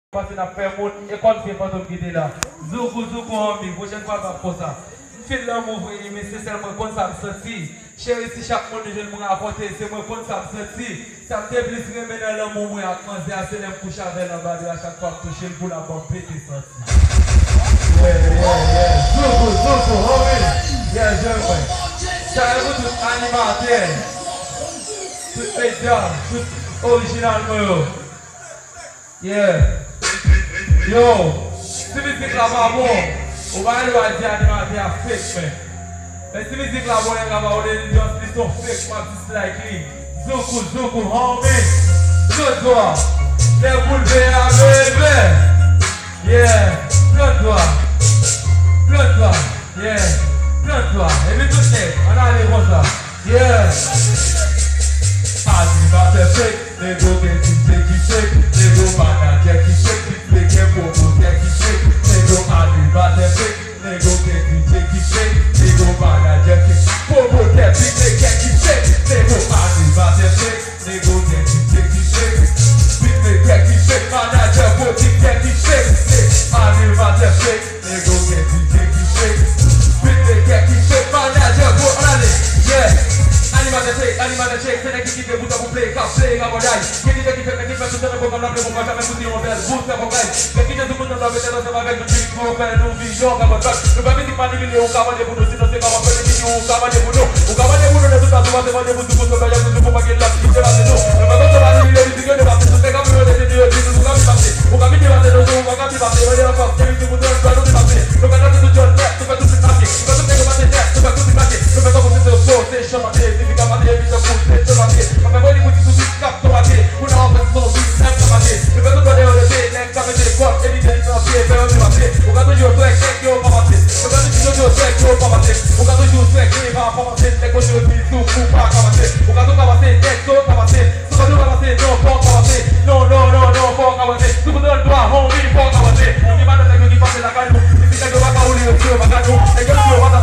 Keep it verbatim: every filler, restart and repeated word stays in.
Pase n ap fè moun e kòmsi e fantom ki te la. Zoukou, zoukou, homie, pwochèn fwa l p ap konsa. M feel lanmou vre, wi, men se sèl mwen konn sa m santi. Cheri, si chak moun jwenn m rakonte, se mwen konn sa m santi. Sa m te plis renmen nan lanmou mwen ak manzè a, se lè m kouche avè l anba dra, chak fwa m touche l, pou l ap ban m pete santi. Yeah, yeah, yeah. Zoukou, zoukou, homie. Yeah, jwenn mwen. Sa e pou tout animatè, tout medya, tout orijinal mwen yo. Yeah. Yo, si mizik la pa bon, ou pa gen dwa di animatè a fake, man. Men si mizik la bon, nèg la pa vle li just li son fake, m ap dislike li. Zoukou, zoukou, homie. Pran dwa. Lè boul vè a, bebe. Yeah. Pran dwa. Pran dwa. Yeah. Pran dwa. Epi tout nèg, ann ale konsa. Yeah. Animatè fake, nego gen D J ki fake, nego manadjè ki fake, beatmaker, pwomotè ki fake, nego animatè fake, nego gen D J ki fake, nego manadjè ki fake, pwomotè, beatmaker ki fake, nego animatè fake, nego gen D J ki fake, beatmaker ki fake, manadjè, pwodiktè ki fake, animatè fake. Nego gen D J ki fake, beatmaker ki fake, manadjè gwo, ann ale, yeah. Animatè fake, animatè fake, se nèg ki kite bout pou play, k ap play rabòday. Gen D J ki fake, men ki fè tout tan nan pwogram la, men poko janmen fout yon bèl bout, fè pwogrè. Nèg ki te sou bout nan dwa, mete l ansanm avèk nou, di pou yo fè nou vin yon rabòday. Nou fè mizik manipile, ou ka mande pou nou, sinon se pa w ap fè mizik, ou ka mande pou nou. Ou ka mande pou nou nan tout fason, pa se mande pou zoukou, sou bèl zoukou, pa gen lòt ki te pase nou. Nou fè konsa manipile mizik yo, nou pase sou fake, ap yo, de, de, yo di nou, nou ka vin pase. Ou ka vin pase nou, ou pa ka vin pase, mande ankò, se mizik pou tout, nou vin pase. Nou ka danse sou djòl nèt, nou fè tout vin pase. Nou fè tout nèg yo pase nèt, nou fè tout vin pase. Nou fè tankou se se fo, se chan mande, mizik a mande, epi tankou se se mande. Pa fè mwen li pou di sou bit, k ap tonbate. Ou nan anfès, son bit, nèg ka pase. Nou fè tout bòdè yo leve, nèg ka mete kòd, epi tèt nan pye, fè yo vin pase. Ou ka toujou fè kèk yo pa pase. Ou ka toujou fè kèk yo pa pase. Ou ka toujou fè kèk yo pa pase. Nèg yo di sou kou pa ka pase. Ou ka tou ka pase, nèg yo ka pase. Sou kote w ka pase, non, fò w ka pase. Non, non, non, non, fò w ka pase. Sou kote w dwa, homie, fò w ka pase. Gen madan nèg yo ki pase lakay nou. Epi nèg yo pa ka woule yo sou yo pa ka nou. Nèg yo di yo pa ka